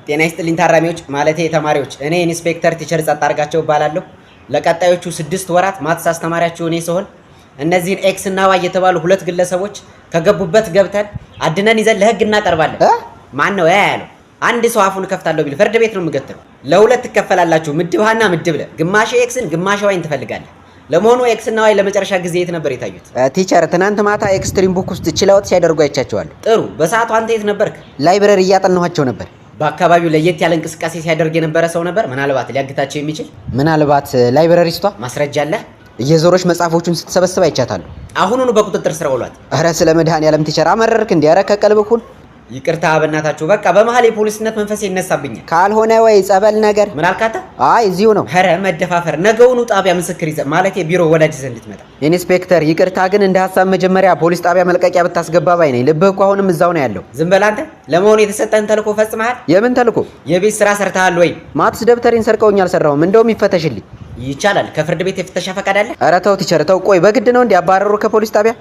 ጤና ይስጥልኝ ታራሚዎች፣ ማለቴ ተማሪዎች። እኔ ኢንስፔክተር teacher ጸጥ አድርጋቸው እባላለሁ። ለቀጣዮቹ 6 ወራት maths አስተማሪያችሁ እኔ ስሆን እነዚህን X እና Y የተባሉ ሁለት ግለሰቦች ከገቡበት ገብተን አድነን ይዘን ለህግ እናቀርባለን። ማን ነው ያ ያለው? አንድ ሰው አፉን እከፍታለሁ ቢል ፍርድ ቤት ነው የምገትረው። ለሁለት ትከፈላላችሁ፣ ምድብ ሀና ምድብ ለ። ግማሽ X ን ግማሽ Y ን ትፈልጋለህ። ለመሆኑ X እና Y ለመጨረሻ ጊዜ የት ነበር የታዩት? Teacher፣ ትናንት ማታ Extreme Book ውስጥ chill out ሲያደርጉ አይቻቸዋለሁ። ጥሩ። በሰዓቱ አንተ የት ነበርክ? Library እያጠናኋቸው ነበር። በአካባቢው ለየት ያለ እንቅስቃሴ ሲያደርግ የነበረ ሰው ነበር? ምናልባት ሊያግታቸው የሚችል? ምናልባት librarist ቷ። ማስረጃ አለ? እየዞረች መጽሐፎቹን ስትሰበስብ አይቻታለሁ። አሁኑኑ በቁጥጥር ስር አውሏት። ኧረ ስለ መድኃኔዓለም teacher፣ አመረርክ እንዴ? ኧረ ከቀልብህ ሁን። ይቅርታ በእናታችሁ፣ በቃ በመሀል የፖሊስነት መንፈሴ ይነሳብኛል። ካልሆነ ወይ ጸበል ነገር። ምን አልካተ? አይ፣ እዚሁ ነው። ኧረ መደፋፈር። ነገውኑ ጣቢያ ምስክር ይዘህ፣ ማለት ቢሮ ወላጅ ይዘህ እንድትመጣ። ኢንስፔክተር፣ ይቅርታ ግን እንደ ሀሳብ መጀመሪያ ፖሊስ ጣቢያ መልቀቂያ ብታስገባ ባይ ነኝ። ልብህ እኮ አሁንም እዛው ነው ያለው። ዝም በል አንተ። ለመሆኑ የተሰጠህን ተልእኮ ፈጽመሃል? የምን ተልእኮ? የቤት ስራ ሰርተሃል ወይ? Maths ደብተሬን ሰርቀውኝ አልሰራሁም። እንደውም ይፈተሽልኝ። ይቻላል። ከፍርድ ቤት የፍተሻ ፈቃድ አለ? ኧረ ተው teacher ተው። ቆይ፣ በግድ ነው እንዴ አባረሩ ከፖሊስ ጣቢያ?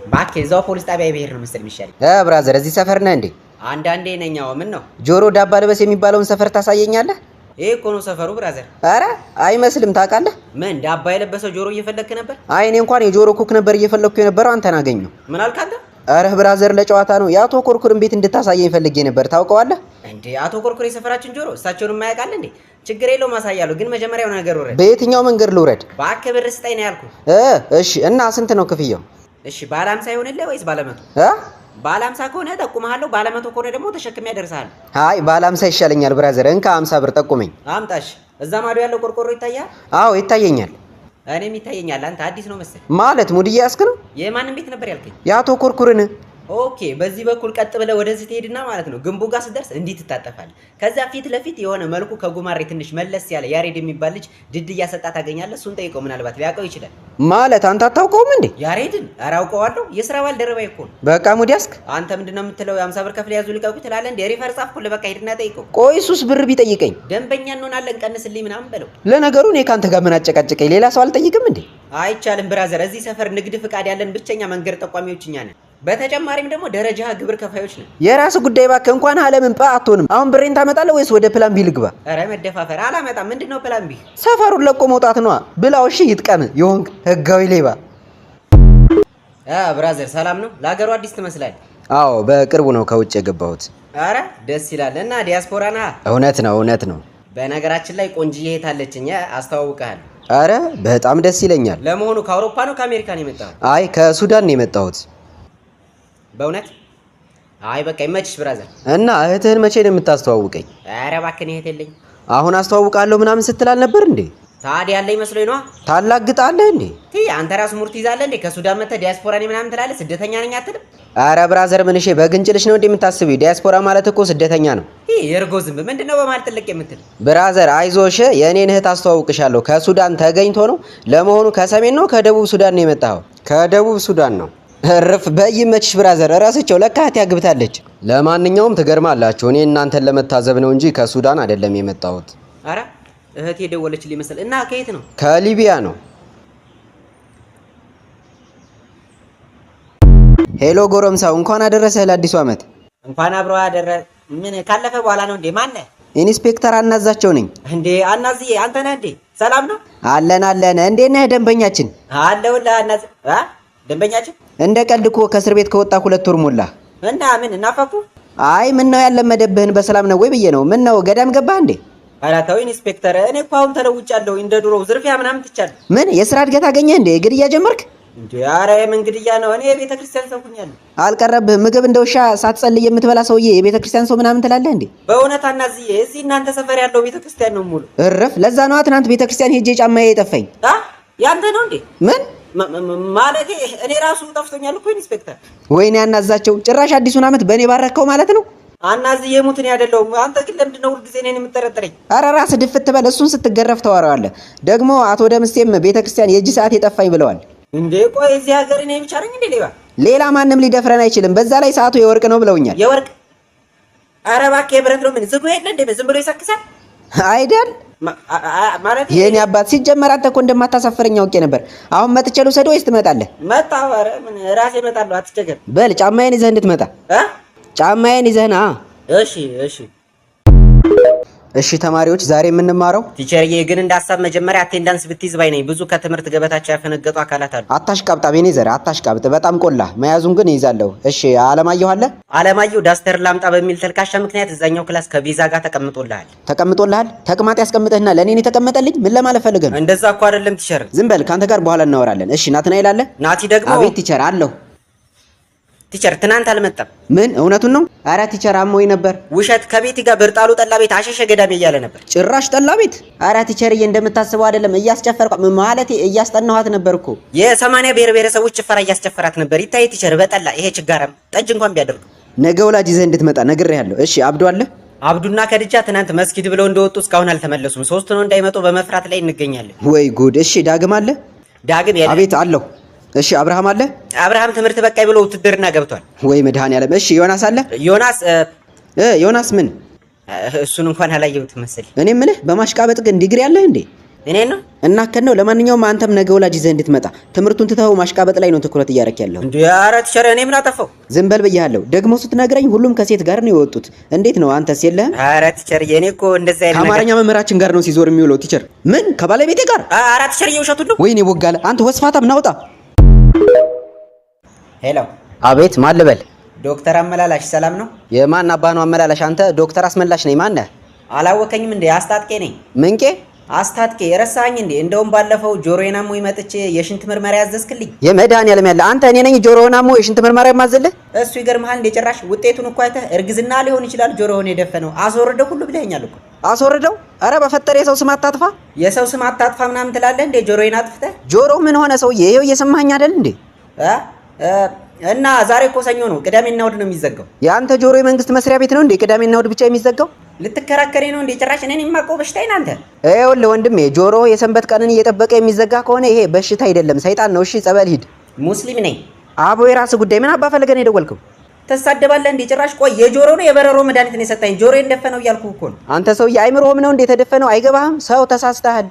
እባክህ፣ እዛው ፖሊስ ጣቢያ የብሄር ነው መሰል የሚሻለኝ። Brother፣ እዚህ ሰፈር ነህ እንዴ? አንዳንዴ ነኛው። ምን ነው? ጆሮ ዳባ ልበስ የሚባለውን ሰፈር ታሳየኛለህ? ይሄ እኮ ነው ሰፈሩ brother። ኧረ አይመስልም። ታውቃለህ? ምን ዳባ የለበሰው ጆሮ እየፈለግክ ነበር? አይ፣ እኔ እንኳን የጆሮ ኩክ ነበር እየፈለግኩ የነበረው፣ አንተን አገኘሁ። ምን አልክ አንተ? ኧረ brother፣ ለጨዋታ ነው። የአቶ ኮርኩርን ቤት እንድታሳየኝ ፈልጌ ነበር። ታውቀዋለህ? እንዴ፣ አቶ ኮርኩር የሰፈራችን ጆሮ፣ እሳቸውን የማያውቃል እንዴ? ችግር የለውም አሳያለሁ። ግን መጀመሪያው ነገር ውረድ። በየትኛው መንገድ ልውረድ? እባክህ ብር ስጠኝ ነው ያልኩህ። እሺ። እና ስንት ነው ክፍያው? እሺ፣ ባለ 50 ይሆንልህ ወይስ ባለ 100? እ ባለ 50 ከሆነ ጠቁመሃለሁ፣ ባለ 100 ከሆነ ደግሞ ተሸክሜ ያደርስሃለሁ። አይ፣ ባለ 50 ይሻለኛል brother። እንካ 50 ብር፣ ጠቁመኝ። አምጣሽ። እዛ ማዶ ያለው ቆርቆሮ ይታያል? አዎ፣ ይታየኛል። እኔም ይታየኛል። አንተ አዲስ ነው መሰል። ማለት ሙድ እያያዝክ ነው? የማንን ቤት ነበር ያልከኝ? የአቶ ኮርኩርን። Okay፣ በዚህ በኩል ቀጥ ብለህ ወደዚህ ትሄድና ማለት ነው ግንቡ ጋር ስትደርስ እንዲህ ትታጠፋለህ። ከዛ ፊት ለፊት የሆነ መልኩ ከጉማሬ ትንሽ መለስ ያለ ያሬድ የሚባል ልጅ ድድ እያሰጣ ታገኛለህ። እሱን ጠይቀው፣ ምናልባት ሊያውቀው ይችላል። ማለት አንተ አታውቀውም እንዴ? ያሬድን? ኧረ አውቀዋለሁ፣ የስራ ባልደረባዬ እኮ ነው። በቃ ሙድ ያዝክ። አንተ ምንድነው የምትለው? የ50 ብር ከፍለህ ያዙ ልቀቁ ትላለህ እንዴ? Refer ጻፍኩልህ፣ በቃ ሂድና ጠይቀው። ቆይ፣ እሱስ ብር ቢጠይቀኝ? ደንበኛ እንሆናለን፣ ቀንስልኝ ምናምን በለው። ለነገሩ እኔ ከአንተ ጋር ምን አጨቃጨቀኝ? ሌላ ሰው አልጠይቅም እንዴ? አይቻልም brother፣ እዚህ ሰፈር ንግድ ፍቃድ ያለን ብቸኛ መንገድ ጠቋሚዎች እኛ ነን። በተጨማሪም ደግሞ ደረጃ ግብር ከፋዮች ነን። የራስ ጉዳይ እባክህ። እንኳን አለምን ጳ አትሆንም። አሁን ብሬን ታመጣለህ ወይስ ወደ plan B ልግባ? ኧረ መደፋፈር፣ አላመጣም። ምንድነው plan B? ሰፈሩን ለቆ መውጣት ነዋ። ብላው እሺ፣ ይጥቀም የሆንክ ህጋዊ ሌባ። Brother፣ ሰላም ነው? ለሀገሩ አዲስ ትመስላለህ። አዎ፣ በቅርቡ ነው ከውጭ የገባሁት። አረ ደስ ይላል። እና ዲያስፖራ ነህ? እውነት ነው፣ እውነት ነው። በነገራችን ላይ ቆንጅዬ እህት አለችኝ፣ አስተዋውቅሃለሁ። አረ በጣም ደስ ይለኛል። ለመሆኑ ከአውሮፓ ነው ከአሜሪካ ነው የመጣኸው? አይ፣ ከሱዳን ነው የመጣሁት። በእውነት? አይ በቃ ይመችሽ brother። እና እህትህን መቼ ነው የምታስተዋውቀኝ? ኧረ እባክህን፣ እህት የለኝም። አሁን አስተዋውቃለሁ ምናምን ስትል አልነበር እንዴ? ታዲያ ያለኝ መስሎኝ ነዋ። ታላግጣለህ እንዴ? ቲ፣ አንተ ራሱ ሙድ ትይዛለህ እንዴ? ከሱዳን መጥተህ ዲያስፖራ ነኝ ምናምን ትላለህ፣ ስደተኛ ነኝ አትልም? አረ brother፣ ምንሼ በግንጭልሽ ነው እንዴ የምታስቢው? ዲያስፖራ ማለት እኮ ስደተኛ ነው። ይህ የእርጎ ዝንብ፣ ምንድነው በመሀል ጥልቅ የምትል? Brother አይዞሽ፣ የእኔን እህት አስተዋውቅሻለሁ። ከሱዳን ተገኝቶ ነው። ለመሆኑ ከሰሜን ነው ከደቡብ ሱዳን ነው የመጣኸው? ከደቡብ ሱዳን ነው። እርፍ በይመችሽ brother። እረስቸው፣ ለካ እህቴ አግብታለች። ለማንኛውም ትገርማላችሁ። እኔ እናንተን ለመታዘብ ነው እንጂ ከሱዳን አይደለም የመጣሁት። አረ እህቴ የደወለችልኝ መሰል። እና ከየት ነው? ከሊቢያ ነው። Hello ጎረምሳው፣ እንኳን አደረሰህ ለአዲሱ ዓመት። እንኳን አብሮ አደረ። ምን ካለፈ በኋላ ነው እንዴ? ማነህ? ኢንስፔክተር አናዛቸው ነኝ። እንዴ አናዝዬ፣ አንተ ነህ እንዴ? ሰላም ነው? አለን አለን። እንዴት ነህ ደንበኛችን? አለሁልህ አናዝ አ ደንበኛችን። እንደ ቀልድ እኮ ከእስር ቤት ከወጣ 2 ወር ሞላ። እና ምን እናፈኩ? አይ፣ ምን ነው ያለመደብህን በሰላም ነው ወይ ብዬ ነው። ምን ነው ገዳም ገባህ እንዴ? ኧረ ተው ኢንስፔክተር፣ እኔ እኮ አሁን ተለውጫለሁ። እንደ ድሮው ዝርፊያ ምናምን ትቻለሁ። ምን የስራ እድገት አገኘህ እንዴ? ግድያ ጀመርክ? እንዴ ኧረ የምን ግድያ ነው? እኔ የቤተ ክርስቲያን ሰው ሁኛለሁ። አልቀረብህም። ምግብ እንደ ውሻ ሳትጸልይ የምትበላ ሰውዬ የቤተ ክርስቲያን ሰው ምናምን ትላለህ እንዴ? በእውነት አናዝዬ፣ እዚህ እናንተ ሰፈር ያለው ቤተ ክርስቲያን ነው ሙሉ። እርፍ። ለዛ ነዋ ትናንት ቤተ ክርስቲያን ሄጄ ጫማዬ የጠፋኝ። አ ያንተ ነው እንዴ? ምን? ማለቴ እኔ ራሱ ጠፍቶኛል እኮ ኢንስፔክተር። ወይኔ አናዛቸው፣ ጭራሽ አዲሱን ዓመት በእኔ ባረከው ማለት ነው። አናዝዬ ሙት፣ እኔ አይደለሁም። አንተ ግን ለምንድን ነው ሁልጊዜ እኔን የምጠረጥረኝ? አረ ራስህ ድፍት በል። እሱን ስትገረፍ ታወራዋለህ። ደግሞ አቶ ደምስቴም ቤተ ክርስቲያን የእጅ ሰዓት የጠፋኝ ብለዋል። እንዴ ቆይ፣ እዚህ ሀገር እኔ ብቻ ነኝ እንዴ ሌባ? ሌላ ማንም ሊደፍረን አይችልም። በዛ ላይ ሰዓቱ የወርቅ ነው ብለውኛል። የወርቅ? ኧረ እባክህ፣ የብረት ነው። ምን ዝጉ የለ እንዴ? ዝም ብሎ ይሰክሳል። አይደል? ማለት የኔ አባት፣ ሲጀመር አንተ እኮ እንደማታሳፍረኝ አውቄ ነበር። አሁን መጥቼ ልውሰድህ ወይስ ትመጣለህ? መጣሁ። ኧረ ምን ራሴ እመጣለሁ፣ አትቸገር። በል ጫማዬን ይዘህ እንድትመጣ። እ ጫማዬን ይዘህ ና። እሺ እሺ። እሺ ተማሪዎች፣ ዛሬ የምንማረው Teacher ዬ፣ ግን እንደ ሀሳብ መጀመሪያ attendance ብትይዝ ባይ ነኝ። ብዙ ከትምህርት ገበታቸው ያፈነገጡ አካላት አሉ። አታሽቃብጥ፣ አቤኔዘር አታሽቃብጥ። በጣም ቆላ መያዙን ግን እይዛለሁ። እሺ አለማየሁ አለ? አለማየሁ duster ላምጣ በሚል ተልካሻ ምክንያት እዛኛው class ከቤዛ ጋር ተቀምጦልሃል። ተቀምጦልሃል? ተቅማጥ ያስቀምጥህና ለእኔ ነው የተቀመጠልኝ? ምን ለማለት ፈልገህ ነው? እንደዛ እኮ አይደለም teacher። ዝም በል፣ ከአንተ ጋር በኋላ እናወራለን። እሺ ናትናኤል አለ? ናቲ ደግሞ አቤት teacher አለሁ። Teacher ትናንት አልመጣም። ምን እውነቱን ነው? አረ teacher አሞኝ ነበር። ውሸት። ከቤቲ ጋር ብርጣሉ ጠላ ቤት አሸሸ ገዳሜ እያለ ነበር። ጭራሽ ጠላ ቤት? አረ teacher ዬ እንደምታስበው አይደለም። እያስጨፈርኳ ማለቴ እያስጠናኋት ነበር እኮ። የ80 ብሔር ብሔረሰቦች ጭፈራ እያስጨፈራት ነበር። ይታይ teacher፣ በጠላ ይሄ ችጋራም ጠጅ እንኳን ቢያደርገው። ነገ ወላጅ ይዘህ እንድትመጣ ነግሬሃለሁ። እሺ አብዱ አለ? አብዱና ከድጃ ትናንት መስጊድ ብለው እንደወጡ እስካሁን አልተመለሱም። ሶስት ነው እንዳይመጡ በመፍራት ላይ እንገኛለን። ወይ ጉድ! እሺ ዳግም አለ? ዳግም የለም። አቤት አለሁ። እሺ አብርሃም አለ? አብርሃም ትምህርት በቃኝ ብሎ ውትድርና ገብቷል። ወይ መድኃኔዓለም! እሺ ዮናስ አለ? ዮናስ ዮናስ ምን? እሱን እንኳን አላየሁትም መሰለኝ። እኔ ምልህ በማሽቃበጥ ግን ዲግሪ አለህ እንዴ? እኔ ነው እናከን ነው። ለማንኛውም አንተም ነገ ወላጅ ይዘህ እንድትመጣ ትምህርቱን ትተኸው ማሽቃበጥ ላይ ነው ትኩረት እያደረክ ያለው። እንዴ? ኧረ teacher እኔ ምን አጠፋው? ዝም በል ብያለሁ። ደግሞ ስትነግረኝ ሁሉም ከሴት ጋር ነው የወጡት። እንዴት ነው አንተስ የለህም? ኧረ teacher እኔ እኮ እንደዛ አይነት ነገር ከአማርኛ መምህራችን ጋር ነው ሲዞር የሚውለው teacher። ምን ከባለቤቴ ጋር? ኧረ teacher እየውሸቱን ነው። ወይኔ ቦጋለ፣ አንተ ወስፋታም ናውጣ። Hello። አቤት ማን ልበል? ዶክተር አመላላሽ ሰላም ነው? የማን አባ ነው አመላላሽ? አንተ ዶክተር አስመላሽ ነኝ። ማን ነህ? አላወከኝም እንዴ? አስታጥቄ ነኝ። ምንቄ? አስታጥቄ ረሳኸኝ እንዴ? እንደውም ባለፈው ጆሮዬን አሞኝ መጥቼ የሽንት ምርመራ ያዘዝክልኝ። የመድኃኒዓለም ያለ አንተ፣ እኔ ነኝ ጆሮህን አሞ የሽንት ምርመራ የማዘልህ? እሱ ይገርምሃል እንዴ? ጭራሽ ውጤቱን እኮ አይተህ እርግዝና ሊሆን ይችላል ጆሮህን የደፈነው አስወርደው ሁሉ ብለኸኛል እኮ። አስወርደው? አረ በፈጠረ የሰው ስም አታጥፋ። የሰው ስም አታጥፋ ምናምን ትላለህ እንዴ? ጆሮዬን አጥፍተህ። ጆሮ ምን ሆነ ሰውዬ? ይኸው እየሰማኸኝ አይደል እንዴ? እና ዛሬ እኮ ሰኞ ነው፣ ቅዳሜና እሑድ ነው የሚዘጋው። የአንተ ጆሮ የመንግስት መስሪያ ቤት ነው እንዴ ቅዳሜና እሑድ ብቻ የሚዘጋው? ልትከራከሬ ነው እንዴ? ጭራሽ እኔን የማውቀው በሽታዬን አንተ። ይኸውልህ ወንድሜ፣ ጆሮ የሰንበት ቀንን እየጠበቀ የሚዘጋ ከሆነ ይሄ በሽታ አይደለም ሰይጣን ነው። እሺ ጸበል ሂድ። ሙስሊም ነኝ። አቦ የራስህ ጉዳይ። ምን አባ ፈልገህ ነው የደወልከው? ትሳደባለህ እንዴ? ጭራሽ ቆይ የጆሮ ነው የበረሮ መድኃኒት ነው የሰጠኝ? ጆሮዬን ደፈነው እያልኩህ እኮ ነው። አንተ ሰውዬ አይምሮህም ነው እንዴ የተደፈነው? አይገባህም? ሰው ተሳስተሃል።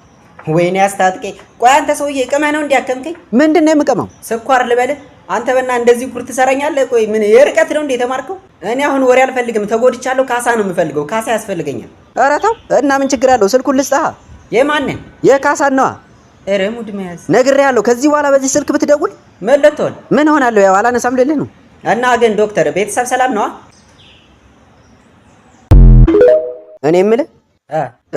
ወይኔ አስታጥቄ። ቆይ አንተ ሰውዬ ቅመህ ነው እንዲያከምከኝ? ምንድን ነው የምቀመው? ስኳር ልበልህ? አንተ በና እንደዚህ ጉድ ትሰራኛለህ? ቆይ ምን የርቀት ነው እንዴ የተማርከው? እኔ አሁን ወሬ አልፈልግም፣ ተጎድቻለሁ። ካሳ ነው የምፈልገው፣ ካሳ ያስፈልገኛል። ኧረ ተው እና ምን ችግር አለው? ስልኩን ልስጥህ። የማንን? የካሳን ነዋ። ኧረ mood መያዝ። ነግሬሃለሁ። ከዚህ በኋላ በዚህ ስልክ ብትደውል ምን ልትሆን? ምን ሆናለሁ? ያው አላነሳም ልልህ ነው። እና ግን ዶክተር ቤተሰብ ሰላም ነዋ? እኔ የምልህ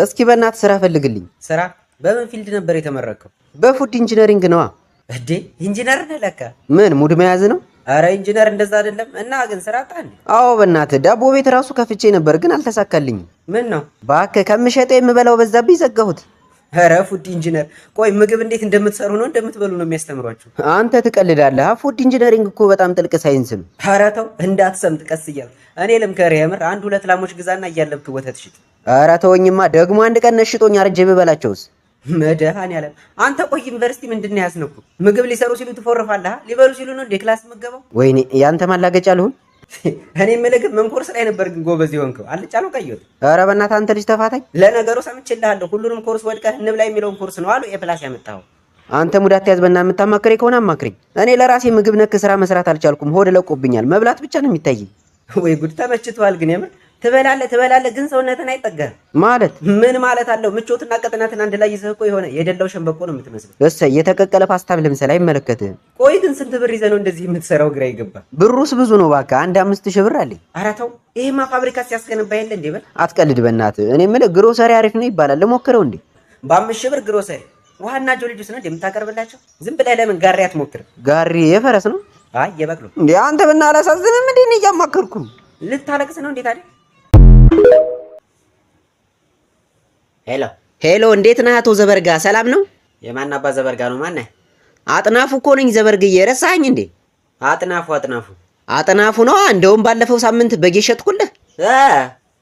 እስኪ በእናትህ ስራ ፈልግልኝ። ስራ? በምን field ነበር የተመረቅከው? በ food engineering ነዋ። እንዴ ኢንጂነር ነህ ለካ። ምን mood መያዝ ነው? አረ ኢንጂነር እንደዛ አይደለም። እና ግን ስራ አጣህ እንዴ? አዎ በእናትህ ዳቦ ቤት ራሱ ከፍቼ ነበር ግን አልተሳካልኝም። ምን ነው? እባክህ ከምሸጠው የምበላው በዛብኝ ዘጋሁት። አረ food engineer። ቆይ ምግብ እንዴት እንደምትሰሩ ነው እንደምትበሉ ነው የሚያስተምሯችሁ? አንተ ትቀልዳለህ። Food engineering እኮ በጣም ጥልቅ ሳይንስ ነው። አረ ተው እንዳትሰምጥ ቀስ እያልክ። እኔ ልምከርህ የምር አንድ ሁለት ላሞች ግዛና እያለብክ ወተት ሽጥ። አረ ተወኝማ። ደግሞ አንድ ቀን ነሽጦኝ አርጄ ብበላቸውስ? መድኃኒዓለም አንተ ቆይ ዩኒቨርሲቲ ምንድን ነው ያስነኩ? ምግብ ሊሰሩ ሲሉ ትፎርፋለህ? ሊበሉ ሲሉ ነው እንዴ class የምትገባው? ወይኔ ያንተ ማላገጫ ልሁን? እኔ የምልህ ግን ምን ኮርስ ላይ ነበር ግን ጎበዝ የሆንከው? አልጫ ነው ቀይ ወጥ? ኧረ በእናትህ አንተ ልጅ ተፋታኝ። ለነገሩ ሰምቼልሃለሁ። ሁሉንም ኮርስ ወድቀህ እንብላ የሚለውን ኮርስ ነው አሉ A plus ያመጣኸው። አንተ mood አትያዝ። በእናትህ የምታማክረኝ ከሆነ አማክረኝ። እኔ ለራሴ ምግብ ነክ ስራ መስራት አልቻልኩም። ሆድ ለቆብኛል። መብላት ብቻ ነው የሚታየኝ። ወይ ጉድ ተመችቶሃል ግን የምር ትበላለህ ትበላለህ፣ ግን ሰውነትን አይጠጋህም። ማለት ምን ማለት አለው? ምቾትና ቅጥነትን አንድ ላይ ይዘህ እኮ የሆነ የደላው ሸንበቆ ነው የምትመስለው። እሰይ የተቀቀለ ፓስታም ልምሰል አይመለከትህም። ቆይ ግን ስንት ብር ይዘህ ነው እንደዚህ የምትሰራው? ግራ ይገባ። ብሩስ ብዙ ነው እባክህ፣ አንድ 5000 ብር አለኝ። ኧረ ተው፣ ይሄማ ፋብሪካ ሲያስገነባ የለ እንዴ? በል አትቀልድ በእናትህ። እኔ የምልህ ግሮሰሪ አሪፍ ነው ይባላል፣ ልሞክረው እንዴ? በ5000 ብር ግሮሰሪ ውሃና ጆሊ ጁስ ነው እንደምታቀርብላቸው? ዝም ብለህ ለምን ጋሪ አትሞክርም? ጋሪ የፈረስ ነው? አይ የበቅሎ። እንዴ አንተ በእናትህ አላሳዝንም እንዴ? እኔ እያማከርኩ ልታለቅስ ነው እንዴ ታዲያ? Hello Hello፣ እንዴት ነህ አቶ ዘበርጋ? ሰላም ነው? የማን አባ ዘበርጋ ነው? ማነህ? አጥናፉ እኮ ነኝ ዘበርግዬ፣ ረሳኸኝ እንዴ? አጥናፉ አጥናፉ አጥናፉ ነዋ። እንደውም ባለፈው ሳምንት በግ ሸጥኩልህ።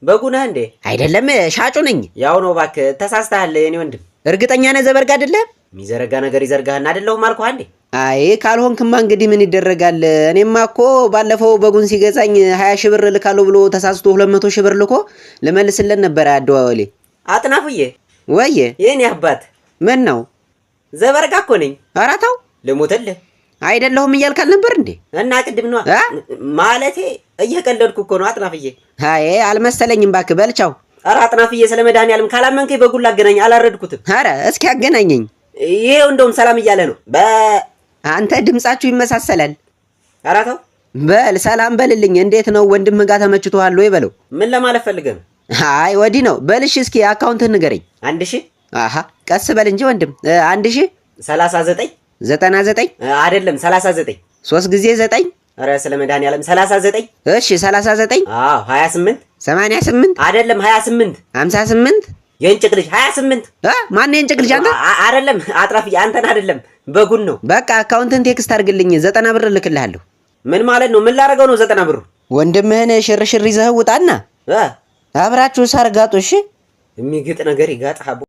በጉ ነህ እንዴ? አይደለም ሻጩ ነኝ። ያው ነው እባክህ፣ ተሳስተሃል የኔ ወንድም። እርግጠኛ ነህ ዘበርጋ አይደለህም? የሚዘረጋ ነገር ይዘርጋህና አይደለሁም አልኩህ እንዴ? አይ ካልሆንክማ እንግዲህ ምን ይደረጋል። እኔማ እኮ ባለፈው በጉን ሲገዛኝ 20 ሺህ ብር ልካለሁ ብሎ ተሳስቶ 200 ሺህ ብር ልኮ ልመልስለት ነበር አደዋወሌ። አጥናፉዬ ወየ የኔ አባት ምን ነው ዘበርጋ እኮ ነኝ። ኧረ ተው ልሙትልህ አይደለሁም እያልክ አልነበር እንዴ? እና ቅድም ነዋ ማለቴ እየቀለድኩ እኮ ነው አጥናፍዬ። አይ አልመሰለኝም እባክህ። በል ቻው። ኧረ አጥናፍዬ፣ ስለ መድኃኒዓለም ካላመንከኝ በጉን ላገናኝ፣ አላረድኩትም። አረ እስኪ አገናኘኝ። ይሄው እንደውም ሰላም እያለ ነው። አንተ ድምጻችሁ ይመሳሰላል። ኧረ ተው። በል ሰላም በልልኝ። እንዴት ነው ወንድም ጋር ተመችቶሃል ወይ በለው። ምን ለማለት ፈልገህ ነው? አይ ወዲህ ነው። በልሽ እስኪ account ህን ንገረኝ። 1000። አሃ ቀስ በል እንጂ ወንድም። 1000። 39። 99። አይደለም፣ 39። ሶስት ጊዜ ዘጠኝ። ኧረ ስለ መድኃኒዓለም 39። እሺ 39። አዎ፣ 28። 88። አይደለም፣ 28። 58። የእንጭቅ ልጅ፣ 28። ማነው የእንጭቅ ልጅ አንተ? አይደለም አጥራፍዬ፣ አንተን አይደለም፣ በጉን ነው። በቃ account ን text አድርግልኝ፣ 90 ብር እልክልሃለሁ። ምን ማለት ነው? ምን ላደርገው ነው 90 ብሩ? ወንድምህን ሽርሽር ይዘህ ውጣና አብራችሁ ሳር ጋጡ። እሺ። የሚግጥ ነገር ይጋጥ።